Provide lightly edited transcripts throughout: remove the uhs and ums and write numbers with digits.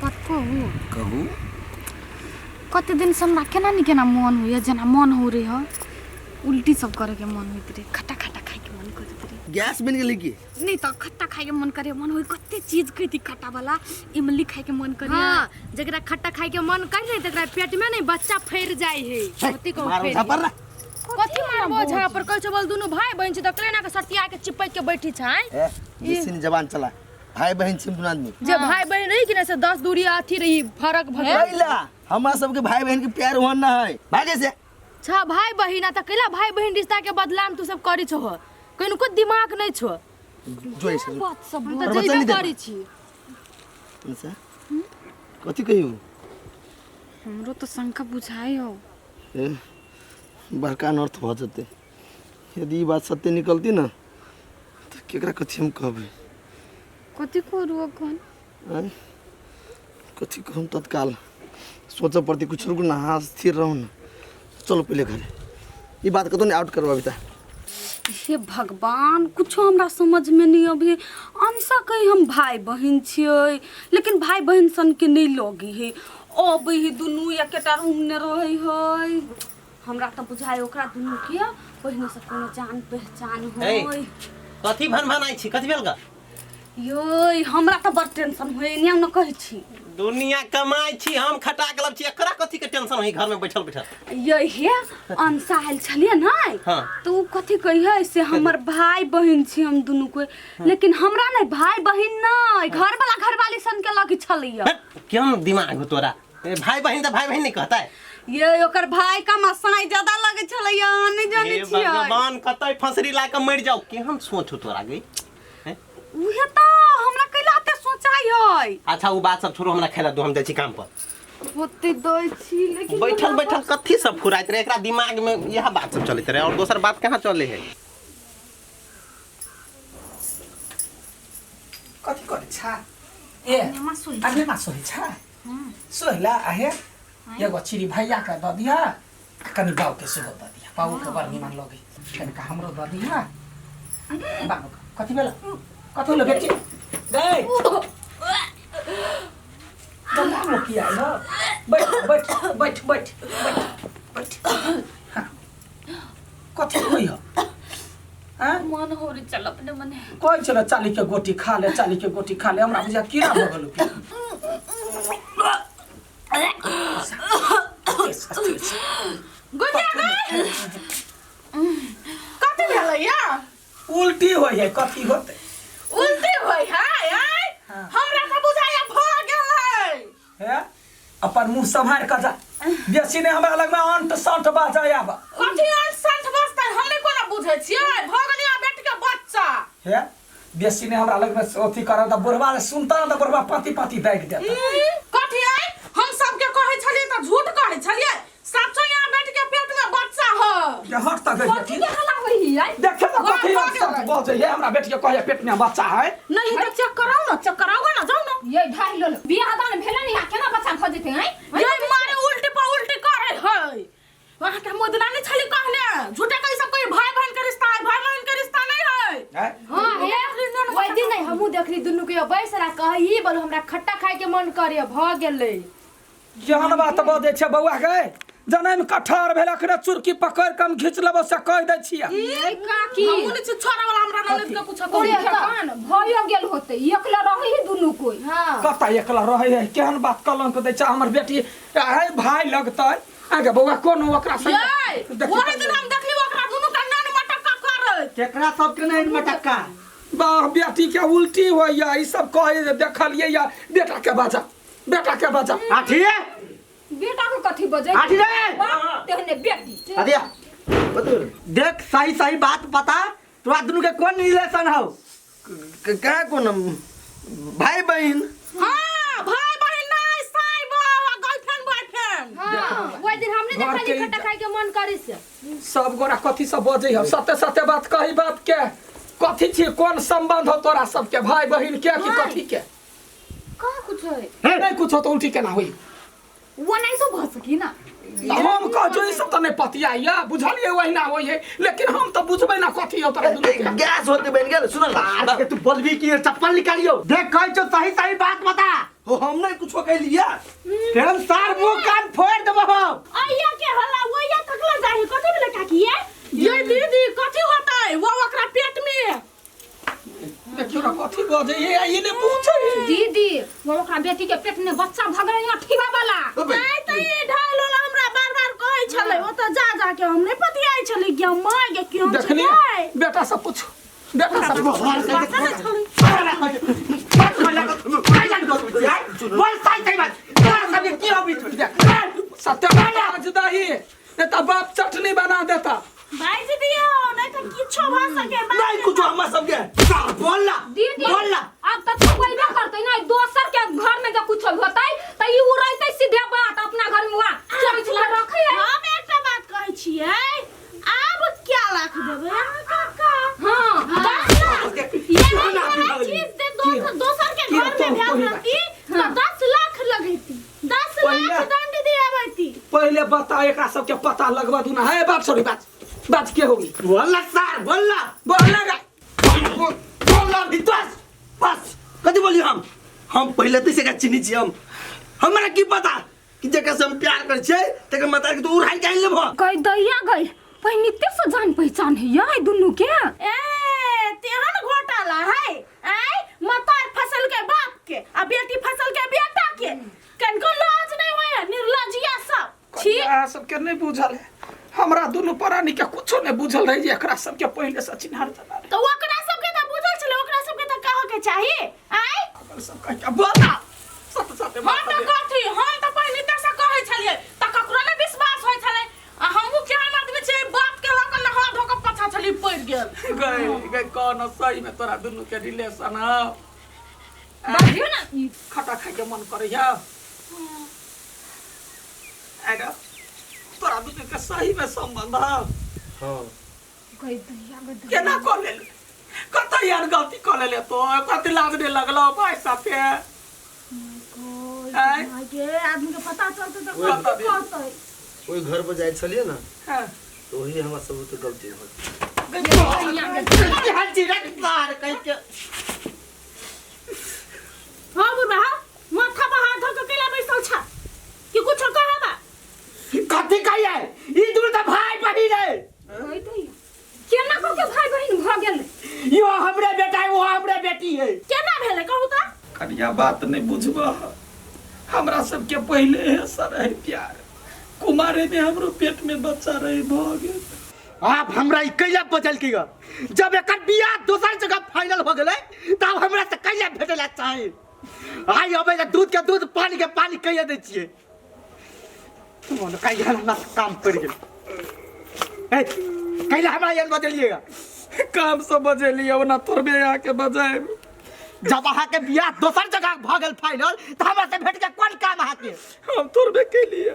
बात कहू? कहू। कते दिन से हमरा केना नहीं केना मन होइए, जेना मन हो रही है उल्टी सब करे के मन होइत रहे, खट्टा खट्टा खाए के मन करैत रहे। गैस बन गेलै की? नहीं तो खट्टा खाए के मन करे, मन होई कते चीज खैती खट्टा वाला, इमली खाए के मन करे। हाँ, जकरा खट्टा खाए के मन कर रहे तकरा पेट में नहीं बच्चा फैर जाय है। कथी कहू मारो फैर झापर ना। कथी मारबो झापर? कहै छौ बोल दुनू भाई बहिन छी त केना के सटिया के चिपक के बैठी छै? ए, बेसी जबान चला, भाई बहन छी दुनू आदमी। जे भाई बहन रही कि ना से 10 दूरी अथी रही फरक भऽ गेल। कैला हमरा सबके भाई बहन के प्यार ओहन ना है, भागे से। छा भाई बहिन आ त कैला भाई बहिन रिश्ता के बदलाम तू सब करी छो, कनिको दिमाग नहीं छो। जो ऐसे जो। बात सब हम त और जइबे बचल नहीं करी छी। अच्छा कथी कहियो? हमरो तो शंका बुझाई हो। ए, बड़का अनर्थ भऽ जेतै यदि ई बात सत्य निकलती ना तऽ केकरा कथी हम कहबै? कथी करू अखन? आँय? कथी कहम? तत्काल सोचऽ पड़तै कुछ। रुकू ना, हाँ स्थिर रहू ना। चलो पहिले घरे, ई बात कतौ नहीं आउट करब अभी तक। हे भगवान, कुछो हमरा समझ में नहीं अभी। अंशा कही हम भाई बहन छियै, लेकिन भाई बहन सन के नहीं लगी है। अबै है दुनू एकेटा रूम में रहै है। हमरा तऽ बुझाइ ओकरा दुनू के पहिने से कोनो जान पहचान ए। होय। कथी भन भनाइ छी? कथी भेल गा? यै, हमरा तऽ बड़ टेंशन होय, एना न कहै छी। दुनिया कमाइ छी हम, खटा के लब छी, एकरा कथी के टेंशन होई घर में बैठल बैठल? यै हे, अंशा आयल छलियै ने। हाँ। तऽ ओ कथी कहियै से हमर भाई बहिन छी हम दुनू कोइ, लेकिन हमरा नहि भाई बहिन नहि, घरवाला घरवाली सन के लग छलैया। हट, केहन दिमाग हो तोरा? ए, भाई बहिन तऽ भाई बहिन नहीं कहता है। ये ओकर भाई का मसाई ज्यादा लगे छलैया, अहाँ नहि जानै हे छियै। भगवान, कतय फंसरी ला के मरि जाओ, केहन सोच हो तोरा गई? हैं? उहे तऽ हमरा कैला एते सोचाइ है। अच्छा वो बात सब छोड़ो, हमरा खेला दो, हम जाइ छी काम पर। होते दै छी लेकिन बैठल हमरा बैठल कथी सब फुराइत रहे एकरा दिमाग में? यह बात सब चलैत रहे और दोसर बात कहाँ चले है? कथी करै छा? ए अरे मा सोही छा सोहिला आहे, एगो चिड़ी भैया के दऽ दिहा आ कनि बाबू के सेहो दऽ दिहा। बाबू के बड़ निमन लगै, कनिका हमरो दऽ दिहा। बाबू के कथी भेल? कथी भेल बेटी गै? बदनाम लोक किया आयल? बैठ बैठ बैठ बैठ बैठ बैठ। हाँ। कथी होइ हौ? आँय? मन हो रे चल अपने मने। कहै छलै 40 के गोटी खा ले, 40 के गोटी खा ले, हमरा बुझा कीड़ा भऽ गेल। कथी भेलै या? उल्टी होइ है, कथी होतै? उल्टी होइ है? आय, हमरा तऽ बुझाइया भऽ गेलै। हे, अपन मुंह सम्हारि कऽ जा, बेसी नहि हमरा लगमे अंट संट बाजय आब। कथी अंट संट बजतै? हम नहि कोना बुझै छियै, भऽ गेलै अहाँ बेटी के बच्चा। हे, बेसी नहि हमरा लगमे अथी करब तऽ बुढ़वा सुनता ने तऽ बुढ़वा पाँति पाँति दागि देत। कथी आय? हम सबके कहै छलियै तऽ झूठ कहै छलियै? सचो यहाँ बेटी के पेट में बच्चा हो। ये हट तक गई। कथी के हल्ला होइ ही आइ? देखे तो वाह, कथी भऽ अंट संट गेलै। बजै है, हमरा बेटी के कहै पेट में बच्चा है। नहीं तऽ चेक कराउ ना, चेक कराउ ना, जाउ ना। ये ढाई लो बियाह दान भेलै नि, केना बच्चा भऽ जेतै आइ? ये मारे उल्टी पर उल्टी करे है। वहाँ के मोदना नहीं छली कहने, झूठे कहीं सब कोई भाई बहन के रिश्ता है, भाई बहन के रिश्ता नहीं है। हैं? हाँ हे, ओहि दिन नहीं हमहूँ देखली दुनू के बैस रहा कही बोलो हमरा खट्टा खाए के मन करे भऽ गेलै। केहन बात बजै छै बौआ गे? जनम कठहर भेल अखने चुरकी पकड़ के हम घीच लेबो से कहि दै छियै। ए काकी, हमहूँ नहीं छी छोरा वाला, हमरा ननद के कुछ से कान भयो गेल होते, एकला रहे ही दुनू कोई। हाँ कतऽ एकला रहै है? केहन बात कलंक दै छै हमर बेटी? आइ भाय लगतै आगे बौआ कोनो ओकरा संगे। ये देखी ओहि दिन हम देखली ओकरा दुनू के नन मटक्का करैत। केकरा सबके नहीं मटक्का? वाह, बेटी के उल्टी होइया ई सब कहै जे देखलियै या। बेटा के बाजा, बेटा के बाजा। आठी। बेटा के कथी बजे? आठी रे। तेहने बेटी। अदिया देख, सही सही बात बता, तोरा दुनू के कोन रिलेशन हौ? का कोन भाई बहन? हाँ, भाई बहन नहीं, साई बाबा गर्लफ्रेंड बॉयफ्रेंड। हाँ, ओहि दिन हमने घर देखली के खट्टा खाए के मन करी से। सब गोरा कथी सब बजै हौ? सत्य सत्य बात कही बात के कथी छी, कोन संबंध हो तोरा सबके भाई बहिन के कि कथी के? कहाँ कुछ है। नहीं कुछ हो तो उल्टी केना होई? वो नहीं तो भऽ सकी ना। हम कह जो ई सब तऽ नहि पतियाइया, बुझलियै ओहिना होइ है, लेकिन हम तऽ बुझबै ना कथी हो तोरा दुनू के। गैस होते बन गेल, सुनल बाहर के तू बोलबी कि चप्पल निकालियो। देख, कहै छौ सही सही बात बता। हो हम नहीं कुछो कहलिए। तेन सार मुंह कान फोड़ देबो हम। अइया के हल्ला ओइया तकला जाही कथी भेलै काकी ये? ये दीदी कथी होतै वो ओकरा पेट में? देखियो ना कथी बजै ये ई ने पूछै। दीदी वो ओकरा बेटी के पेट में बच्चा भग गेलै अठीबा वाला। नहीं त ई ढाइलो ला हमरा बार-बार कहै छलै ओत जा जा के हम नहीं पतियाइ छलै गे माय गे केहन देखलिए छलै। बेटा सब पूछ बेटा सब पूछ। पता नहि छलै। बोल सही सही बात तोरा सबके की हो बीच में? सत्य बाज दही नहीं तो बाप चटनी बना देता। बाजि दियौ नहीं त किछो भ सके। नहीं कुछो हमरा सबके बोल ना दीदी बोल ना। अब त छुपैबे करतै ना दोसर के घर में जब कुछ होतै त ई उड़ैतै सीधे बात अपना घर में वा चोरी छुपा रखै है। हम एकटा बात कहै छियै आब क्या लाख देबै अहाँ काका? हां 10 लाख ये वाला चीज दे दोसर के घर में भेल रहती त 10 लाख लगैती 10 लाख दंड दियाबैती। पहले बता एकरा सबके पता लगवा दू ना है बात सॉरी बात बात के होगी। बोल ना सार बोल ना बोल ना बोल ना भी बस बस कथी बोलियो हम पहले तो से चिन्ही छी हम हमरा की पता कि जेकरा से हम प्यार करै छियै तकर माता के तू उड़ाइ के आनि लेबह। गई दैया गई पहिनिते से जान पहचान है ये दुनू के। ए तेहन घोटाला है आय मतार फसल के बाप के आ बेटी फसल के बेटा के कनको लाज नहीं होय निर्लजिया सब। छी अहाँ सबके नहीं बुझल है हमरा दुनू प्राणी के कुछो नहीं बुझल रहे जे एकरा सबके पहले से चिन्हार जना त ओकरा सबके त बुझल छलै ओकरा सबके त कहऽ के चाही आय रहे सब कह के बोल ना सत सत हम त कथी हम त पहिनिते से कहै छलियै त ककरो नै विश्वास होइ छलै आ हमहूँ केहन आदमी छियै बाप के लऽ कऽ नहा धो कऽ पाछा छली पड़ि गेल। गई गई कौन सही में तोरा दुनू के रिलेशन है? बाजियो ना खटा खाए के मन करैया अरे तोरा दुनू के सही में संबंध है? हां गई दैया गई केना कऽ लेल कत यार गलती कऽ लेले तो कते लाज नहीं लगलो भाई साथे? आय गे आदमी के पता चलतै त कथी कहतै? ओहि घर पर जाइ छलियै ना हां तो वही हमरा सब तो गलती हो की हाल छी रे सार कहि के? हां बुढ़बा माथा पर हाथ धऽ के कैला बैसल छ कि कुछो कहबा? कथी कहिए ई दुनू त भाई बहिन है। गई दैया केना कऽ के भाई बहिन भऽ गेल? यो हमरे बेटा है वो हमरे बेटी है। केना भेलै कहू त? कनिया बात नहीं बुझबा हमरा सबके पहले है सर है प्यार कुमारे में हमरो पेट में बच्चा रहे भऽ गेल। आप हमरा ई कैला बचल की ग? जब एकर बियाह दोसर जगह फाइनल हो गेलै तब हमरा से कैला भेटला चाही? आइ अबै त दूध के दूध पानी के पानी कहिया दै छियै। मन कैला हमरा से काम पड़ि गेल। ए कैला हमरा एहन बजलिएगा? काम से बजेलियै ओना थोड़बे अहाँके बजायब। जब अहाँके बियाह दोसर जगह भऽ गेल फाइनल तऽ हमरा से भेट के कोन काम अहाँके? हम थोड़बे केलियै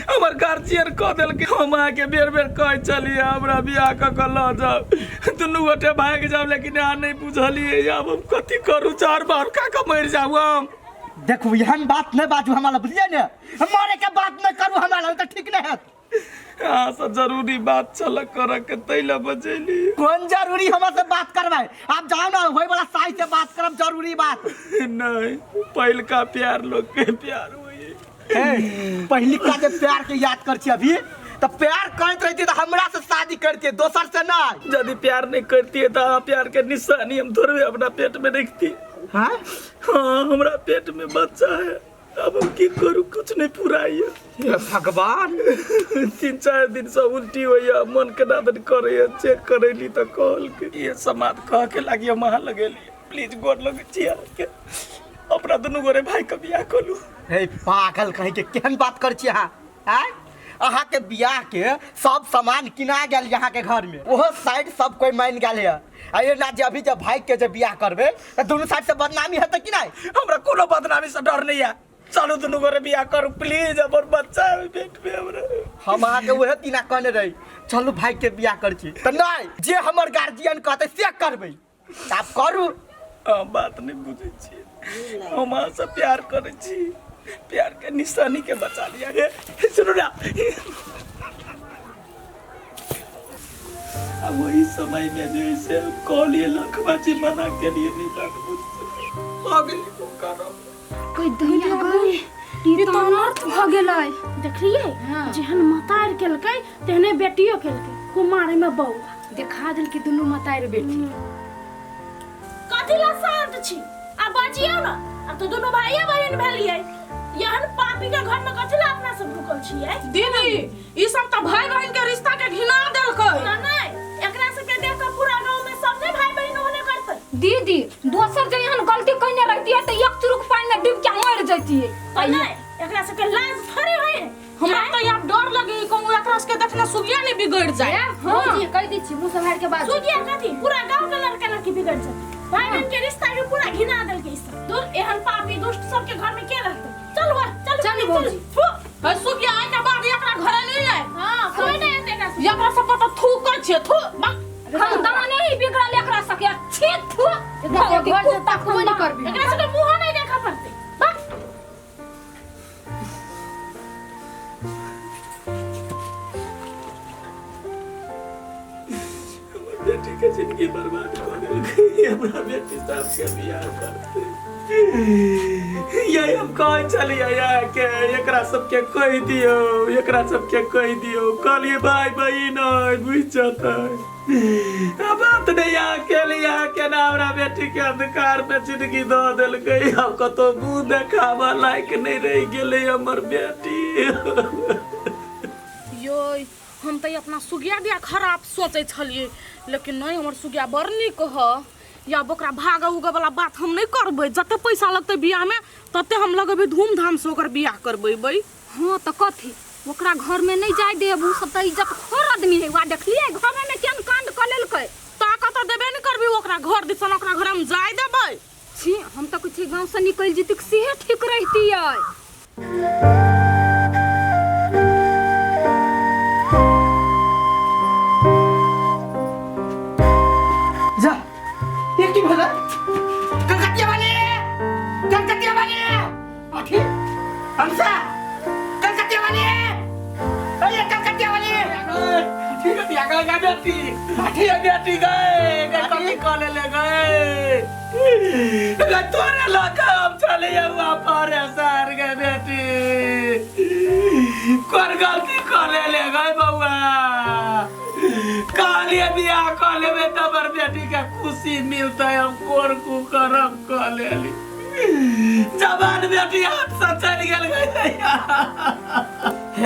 हमर गार्जियन कह देलकै। हम अहाँके बेर बेर कहै छलियै हमरा बियाह कऽ कऽ लऽ जाउ दुनू गोटे भागि जाउ लेकिन अहाँ नहि बुझलियै। आब हम कथी करू चार बार खा कऽ मरि जाउ हम। देखू एहन बात नहि बाजू हमरा लग बुझलियै ने? मरे के बात नहि करू हमरा लग तऽ ठीक नहि हैत। अहाँ से जरूरी बात छल करऽ के तै लए बजेली। कोन जरूरी हमरा से बात करबै? आप जाओ ना होय वाला साई से बात करब जरूरी बात। नहीं पहिलका प्यार लोग के प्यार होई। ए पहिलका जे प्यार के याद कर छी अभी त प्यार करैत रहती त हमरा से शादी करती दोसर से नहीं। यदि प्यार नहीं करती त अहाँ प्यार के निशानी हम थोड़बे अपना पेट में रखती। हाँ हाँ हमरा पेट में बच्चा है अब हम की करू कुछ नहीं पुराइए। हे भगवान 3-4 दिन से उल्टी होइए मन के नादन करैए चेक करैली त कहल के ये समाद कह के लागी हम अहाँ लगेली प्लीज गोर लगे छी अहाँके अपना दुनू गोरे भाई के बियाह कलू। हे पागल कहीं के केहन बात कर छी अहाँ? आँय अहाँ के बियाह के सब सामान किना गेल यहाँ के घर में ओहो साइड सब कोई मान गेल है। आ ये ना जे अभी जे भाई के जे बियाह करबे त दुनू साइड से बदनामी हेतै कि नहीं? हमरा कोनो बदनामी से डर नहीं है चलू दुनू गोरे बियाह करू प्लीज हमर बच्चा है पेट में हमरा। हम अहाँ के उहे दिना कहने रही चलू भाई के बियाह कर छी त नहीं जे हमर गार्जियन कहतै से करबै आप करू। अहाँ बात नहीं बुझै छी हम अहाँ से प्यार करै छी प्यार के निशानी के बचा लिया गे। सुनू ना अब वही समय में जो है हम कहलिए लखबाजी मना के लिए नहीं बात बुझते पागल को करब। कोई दैया गई ई तो अनर्थ भ गेलै। देखलियै जेहन मतार केलकै तेहने बेटियो केलकै कुमारे में बौआ देखा देलकै दुनू मतार बेटी। कथी ला शांत छी आ बजियौ न अब तो दुनू भाइये बहिन भेलियै यहन पापी के घर में कथी ला अपना सब रुकल छियै। दीदी ई सब त भाई बहिन के रिश्ता के घिना देलकै। ना नहीं एकरा सब के देख के पूरा गांव में सब ने भाई बहिन होने करतै। दीदी दोसर जे एहन गलती कइने रहतियै त एक चुरुक पानि में डूब के मर जैतियै। त नहीं एकरा सब के लाज थोड़े होय है। हमरा त यार डर लगे कहूं एकरा सब के देखने सुगिया नहीं बिगड़ जाए। हां जी कह दै छी मुंह सम्हार के बात। सुगिया कथी पूरा गांव के लड़का लड़की बिगड़ जाते भाई बहन के रिश्ता के पूरा घिना देलकै ई सब। दूर एहन पापी दुष्ट सब के घर में के रहतै। चल वा चल चल भौजी। है सुगिया आइ के बाद एकरा घरे नहीं आए। हां कोई नहीं एते एकरा सब। एकरा सब पर त थूकै छै थू हम दाने ही बिगड़ल एकरा सके छी थू एकरा घर से ताकबो नहीं करबी। एकरा सब के मुंह नहीं देखा पड़तै। बस बेटी के जिंदगी बर्बाद कर देलकै। हमरा बेटी साहब के बियाह करते यही हम कहे छलियै के एकरा सबके कहि दियौ एकरा सबके कहि दियौ कहलियै भाई बहिन अइ बुझि जेतै। बात नहीं अकेले यहाँ के ना हमरा बेटी के अंधकार में जिंदगी दऽ देलकै। हम कतौ मुँह देखाबऽ लायक नहीं रहि गेलै हमर बेटी। यो हम तो अपना सुगिया दिया खराब सोचे छलिए लेकिन नहीं हमर सुगिया बड़ नीक ह। या ओकरा भागे उगे वाला बात हम नहीं करबै। जते पैसा लगतै बियाह में तते हम लगेबै धूमधाम से ओकर बियाह करबै। हाँ तो कथी ओकरा घर में नहीं जाय देब उ सब त इज्जत खोर आदमी है। वा देखलिए घर में केहन कांड क लेलकै। ताकत देबे नहीं करबी ओकरा घर दिसन ओकरा घर हम जाय देबै। छी हम तो कुछ गांव से निकल जैती सेहे ठीक रहतियै। जा ये की भला कलकतिया वाले कलकतिया वाले अठी अंसा कलकतिया वाले अरे कलकतिया वाले ठीक है गए गए बेटी अठी बेटी गए गए कथी कॉले ले गए गए तोरे लगा हम चले हुआ परेशान गए बेटी कौन गलती कॉले ले गए बउआ कहलिए बियाह कऽ लेबै तऽ हमर बेटी के खुशी मिलतै। हम कोर कु करम कऽ लेली जवान बेटी हाथ से चलि गेल गई।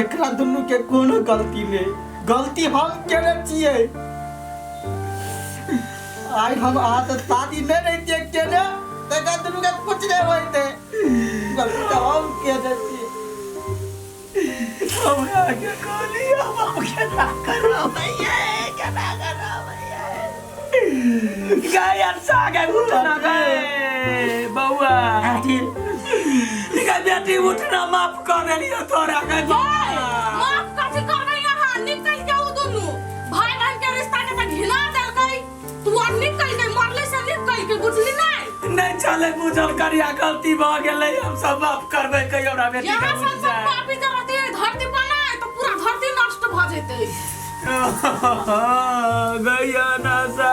एकरा दुनू के कोनो गलती नहीं गलती हम केने छियै। आइ हम अहाँ से शादी नहीं रहितियै केने तऽ एकरा दुनू के कुछ नहीं होइतै। गलती तऽ हम केने छियै। हमरा के कहलियै हम केना करबै केना करबै गए अंसा गए उठना गए बउआ गए बेटी उठना माफ कर देलियै तोरा गए माफ कथी करबै अहाँ निकल जाउ दुनू भाई बहन के रिश्ता के त घिना देलकै। तू और निकल के मरले से निकल के बुझली नहीं नहीं चले बुझल करिया गलती भ गेलै हम सब माफ करबै कहियो हमरा बेटी के। यहाँ सब सब पापी जे रहतियै धरती पर ना तो पूरा धरती नष्ट भ जेतै। गैया ना सा।